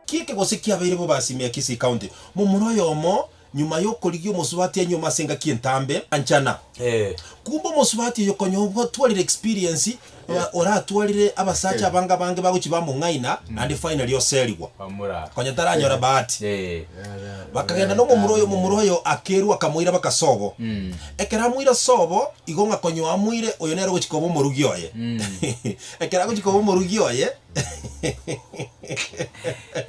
Nki eke gose kiabeire bobe ase ime ya Kisii County? Momura oyomo nyuma y'okorigia omosubati anyuome ase engaki entambe, anchana. Kumbe omosubati oyo konya obwatwarire experience, oratwarire abasacha abange abange bagochia bamong'aina naende finally oserigwa. Konya taranyora bahati. Bakagenda nomomura oyo, omomura oyo akerwa akamoira baka sobo. Ekero amoira sobo, igo ng'a konya oamoire oyo nere ogochia koba omorugi oye. Ekero agochia koba omorugi oye.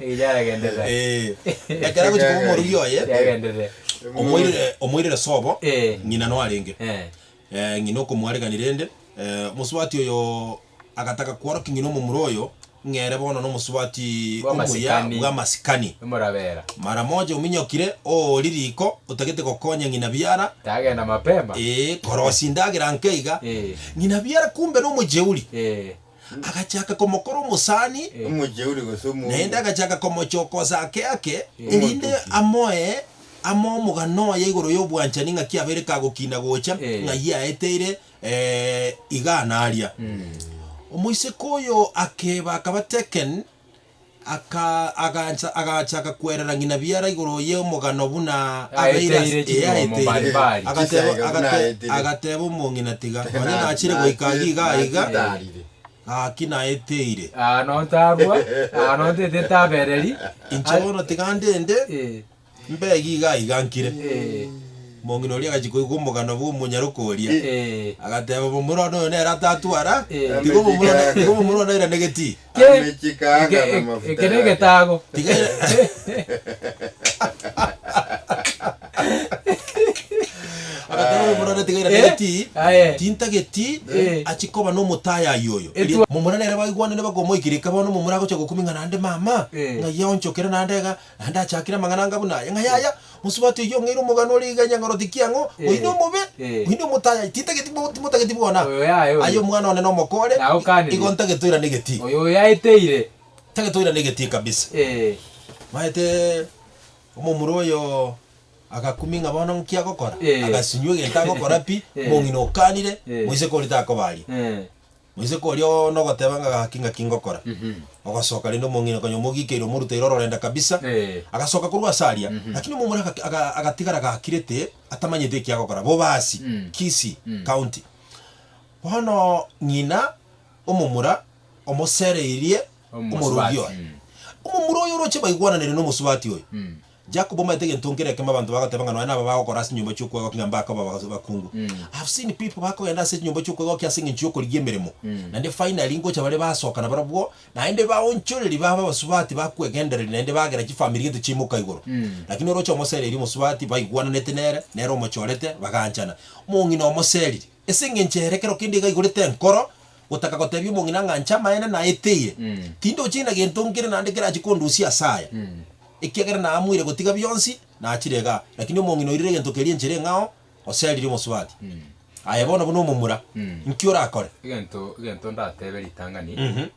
Yaragenderera. Eh, ekero agochia koba omorugi oye Yagenderera. omoirire omoirire sobo Eh. ng'ina no arenge Eh. Eh, ng'ina okomwaregani rende eh, omosubati oyo agataka kworokia ng'ina omomura oyo ng'ere bono nomosubati omuya Bw'amasikani. bw'amasikani Omorabera. mara moja ominyokire oori riko otagete gokonya ng'ina biara Tagenda mapema. eh, korosia endagera nke iga Eh. ng'ina biara kumbe nomojeuri Eh. Agachaka komokora omosani, Omojeuri gose omoungu. naende agachaka komochokosa ake ake, Eh. erinde amoe amoe omogano oye igoro y'obwanchani ng'aki abeire kagokina gocha, Eh. ng'ai aeteire eh, igaa na aria. Omoiseke oyo akeba akaba taken, aka agaancha agachaka kwerera ng'ina biara igoro y'omogano buna abeire ase Aeteire ee chinywomo aeteire. mbalimbali. Agateba Chisaiga buna agate aeteire. agateba omong'ina tiga, onye nachire goika agwo iga aiga, Nachitarire. Gaki naeteire. Aa nontarwa, aa nontete ntabereri. Inche bono tiga ndende, Eh, mbege iga aiga nkire. eh, Omong'ina oria agachia koigwa omogano bwa omonyaroka oria, eh. agateba momura one oyo nere atatwara, Eh. tiga omomura one tiga omomura one airane getii. Ke, Amechikanga eke- na mafuta eke yake. negetago. Tiga aira Agateba omomura one tiga airane Eh, getii, aye. tintageti Eh. achie koba nomotayayi oyo. Etwa- Momura nere baigwanane bakomoikera eka bono omomura agocha gokumia ng'a naende mama, Eh. ng'ai aonchokere naende iga, naende achakire amang'ana anga buna aya, ng'a yaya, mosubati oyio ong'eire omogano ore iga nyang'oro tikiang'o, Eh. oyio nomobe, Eh. oyio nomotayayi, tintageti mo timotageti bwona. Oyo yaye oyo. Aye omwana one nomokore, Nagokanirie. igo ntagete oirane egetii. Oyo oyaeteire. Ntagete oirane egetii kabisa. Eh. Maete omomura oyo Agakumia ng'a bono nki agokora? Eh. Agasinywa egento agokora pi, Eh. omong'ina okanire, Eh. moiseke oria takoba aria. Eh. Moiseke oria oo nogoteba ng'a gaki ng'aki ngokora. Mhm. Ogosoka rende omong'ina konya omogikeire omoruteire ororenda kabisa, Eh. agasoka korwa ase aria, Mhm. lakini omomura agaki aga agatigara gakirete, atamanyeti eki agokora, Bobasi, Mm. Kisii Mm. County. Bono ng'ina omomura omosereirie Omosubati. omorogi oye. Mm. Omomura oyo oroche baigwananire na omosubati oyo. Mm. Jacob omanyete egento nkere ekemo abanto bagoteba ng'a nonya naba bagokora ase chinyomba chi'okwegokia ng'a mbakoba abakungu. I have seen people bakogenda ase chinyomba chi'okwegokia ase eng'encho y'okorigia emeremo. Naende finally ngocha bare basoka nabarabwo, naende baonchoreria baba abasubati bakwegendereria naende bagera chifamiri gete chiaimoka igoro. Lakini oroche omosereri omosubati baigwananete nere, nere omochorete, baganchana. Omong'ina omoseriri, ase eng'encho ere kero kende iga aigorete enkoro, gotaka gotebia omong'ina ng'a inche amaene naeteire, tindochi ng'a gento nkere naende kerache kondusia ase aya. Ekiagera naamuire gotiga bionsi, nachire igaa. Lakini omong'ina oirire egento keria enchera eng'ao, oseririe omosubati. Aye bono buna omomura, nki orakore? Egento egento ndatebe ritang'ani,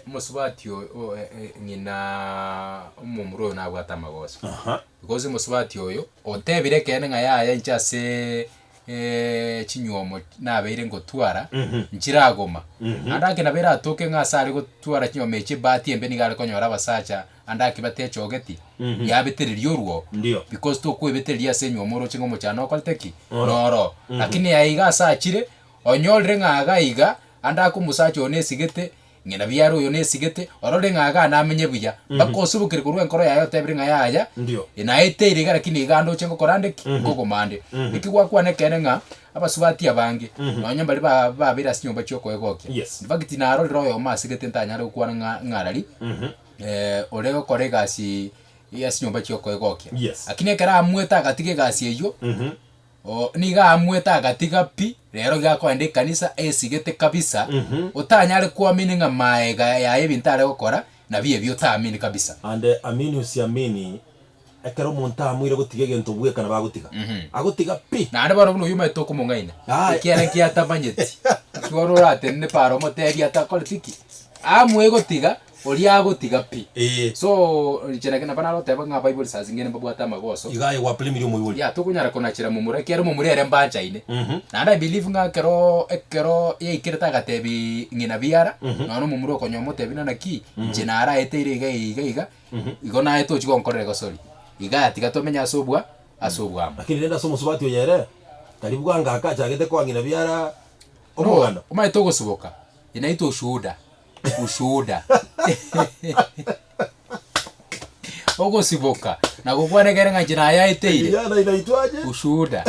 omosubati oyo o- e- e- ng'inaa omomura oyo nabwate amagoso. Aha. Because omosubati oyo, otebire ekeene ng'a yaya inche aseee chinywomo nabeire ngotwara, nchiragoma. Ande ake nabo eratoke ng'a ase are gotwara chinywomo echi ebahati embe nigo are konyora abasacha ande ake batechogeti, yabetereria orwo, Ndio. because tokoebetereria ase enywomo oroche ng'a omochando okorete ki? Oro. Noro. Lakini aye iga ase achire, onyorire ng'a iga iga, ande ake omosacha oyo nesigete, Ng'ina biara oyo nesigete, orore ng'a igaa namenye buya, mpaka osubokere korwa enkoro yaye otebire ng'a yaya, Ndio. naeteire iga lakini iga ndoche ngokora nde ki? Nkogoma nde. Eki gwakwana ekeene ng'a abasubati abange, nonya mbaria ba- babeire ase chinyomba chiokoegokia. Yes. In fact narorire oyomo asigete ntanyare gokwana ng'a ng'arari, ore gokora egasi ya ase chinyomba chiokoegokia. Yes. Lakini ekero amuete agatiga egasi eywo, Oo, nigo aamwete agatiga pi, rero iga akoenda ekanisa esigete kabisa, otanyare koamini ng'a maega yaye ebinto are gokora, nabio ebio otaamini kabisa. Ande amini usiamini, ekero omonto aamuire gotiga egento bweka nabo agotiga. Agotiga pi. Naende bono buna oyio omanyete okomong'aina, Aye. ekiagera nki atamanyeti, nki bono oratenene paro omotebie atakoreti ki? Aamue gotiga. Oria agotiga pi. Eh. So, inche naki nabo naroteba ng'a abaibori saa zingine mbabwate amagoso. Iga aye gwaplemire omoibori. Ya, tokonyara konachera momura ekiagera omomura ere mbanchaine. Naende I believe ng'a ekero ekero yaikerete agatebi ng'ina biara, nonya na omomura okonya omotebi ng'a naki, inche naraeteire iga iga iga, igo naye tochi gonkorera egosori. Igaa tiga tomenye ase obwa ase obwamo. Lakini rende ase omosubati oyo ere, tari bwango aka achagete koa ng'ina biara omogano. No, omanyete ogosuboka, inaitwa ushuhuda, ushuhuda. Ogosiboka, na gokwana ekere ng'a inche nayaeteire, Kijana inaitwaje? ushuhuda.